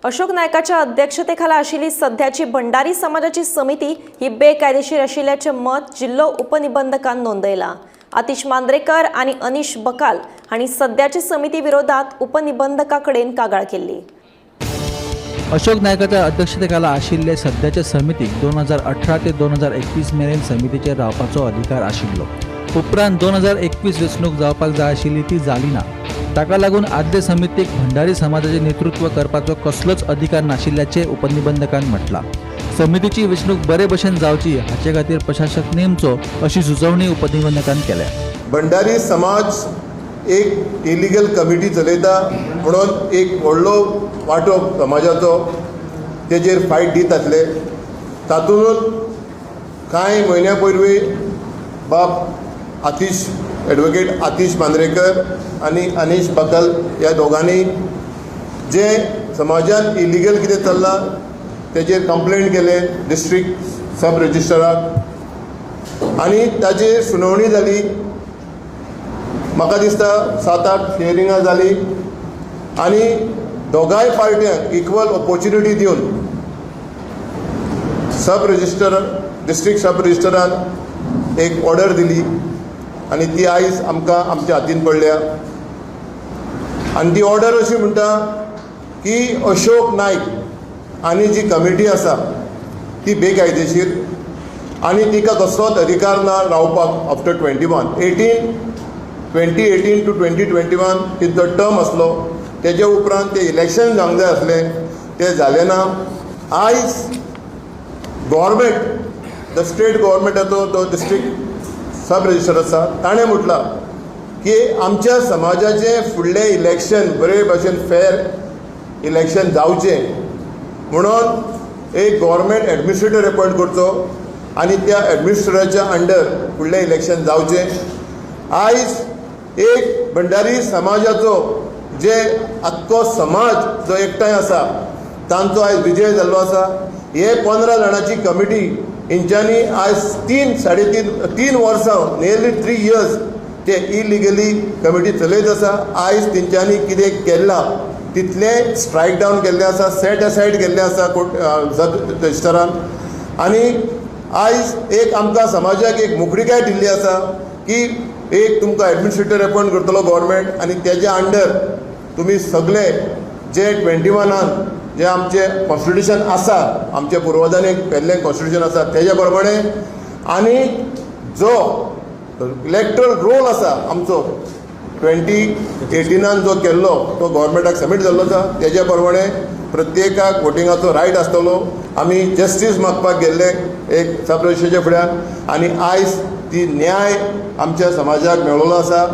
अशोक नायकाच्या अध्यक्षतेखाला आशिल्ली सध्याची भंडारी समाजाची समिती ही बेकायदेशीर आशिल्ल्याचें मत जिल्लो उपनिबंधकान नोंदयलां. आतिश मांद्रेकर आनी अनिश बकाल हांणी सध्याचे समिती विरोधात उपनिबंधका कडेन कागाळ केल्ली. अशोक नायकाच्या अध्यक्षतेखाला आशिल्ले सध्याचे समितीक 2018 ते 2021 मेरेन समितीचेर रावपाचो अधिकार आशिल्लो. उपरांत 2021 वेंचणूक जावपाक जाय आशिल्ली, ती जाली ना. ताका लागून आदले समितीक भंडारी समाजाचें नेतृत्व करपाचो कसलोच अधिकार नाशिल्ल्याचें उपनिबंधकान म्हटलां. समितीची वेंचणूक बरे भशेन जावची हाचे खातीर प्रशासक नेमचो अशी सुचोवणी उपनिबंधकान केल्या. भंडारी समाज एक इलिगल कमिटी चलयता म्हणून एक व्हडलो वांटो समाजाचो तेजेर फायट दीत आसले. तातूंतच कांय म्हयन्या पयलीं बाब आतिश, एडवोकेट आतिश मांद्रेकर आनी अनीश बकल ह्या दोगांनी जे समाजान इलिगल कितें चल्लां तेजेर कंप्लेंट केलें डिस्ट्रिक्ट सब रजिस्ट्राराक आनी ताचेर सुनावणी जाली. म्हाका दिसता सात आठ हियरिंगां जालीं आनी दोगांय पार्ट्यांक इक्वल ऑपॉर्च्युनिटी दिवन सब रजिस्टर डिस्ट्रिक्ट सब रजिस्टरान एक ऑर्डर दिली आनी ती आयज आमकां आमच्या हातीन पडल्या. आनी ती ऑर्डर अशी म्हणटा की अशोक नायक आनी जी कमिटी आसा ती बेकायदेशीर आनी तिका कसलोच अधिकार ना रावपाक after 21 18 2018 to 2021 तिचो टर्म आसलो. तेजे उपरांत ते इलेक्शन जावंक जाय आसलें, तें जालें ना. आयज गव्हर्मेंट, the state गव्हर्मेंटाचो जो डिस्ट्रिक्ट सब रजिस्टर आसा, ताणें म्हटलां की आमच्या समाजाचें फुडलें इलेक्शन बरे भशेन फेर इलेक्शन जावचें म्हणून एक गव्हर्मेंट एडमिनिस्ट्रेटर अपॉयंट करचो आनी त्या एडमिनिस्ट्रेटराच्या अंडर फुडलें इलेक्शन जावचें. आयज एक भंडारी समाजाचो जे आख्खो समाज जो एकठांय आसा, तांचो आयज विजय जाल्लो आसा. हे 15 जाणांची कमिटी हेंच्यांनी आयज तीन साडे तीन 3 वर्सां, नियरली 3 इयर्स ते इलिगली कमिटी चलयत आसा. आयज तेंच्यांनी कितें केलां तितलें स्ट्रायक डावन केल्लें आसा, सेट असायड केल्लें आसा कोर्ट सब रजिस्टरान आनी आयज एक आमकां समाजाक एक मोकळिकाय दिल्ली आसा की एक तुमकां एडमिनिस्ट्रेटर अपॉयंट करतलो गव्हर्मेंट आनी तेज्या अंडर तुमी सगळे जे 21न जे आमचें कॉन्स्टिट्युशन आसा, आमच्या पुर्वजांनी केल्लें कॉन्स्टिट्युशन आसा, तेज्या प्रमाणे आनी जो इलेक्ट्रल रोल आसा आमचो 2018न जो केल्लो, तो गव्हर्मेंटाक सबमीट जाल्लो आसा, तेज्या प्रमाणे प्रत्येकाक वोटिंगाचो रायट आसतलो. आमी जस्टीस मागपाक गेल्ले एक सब रजिस्ट्रेच्या फुड्यान आनी आयज ती न्याय आमच्या समाजाक मेळिल्लो आसा.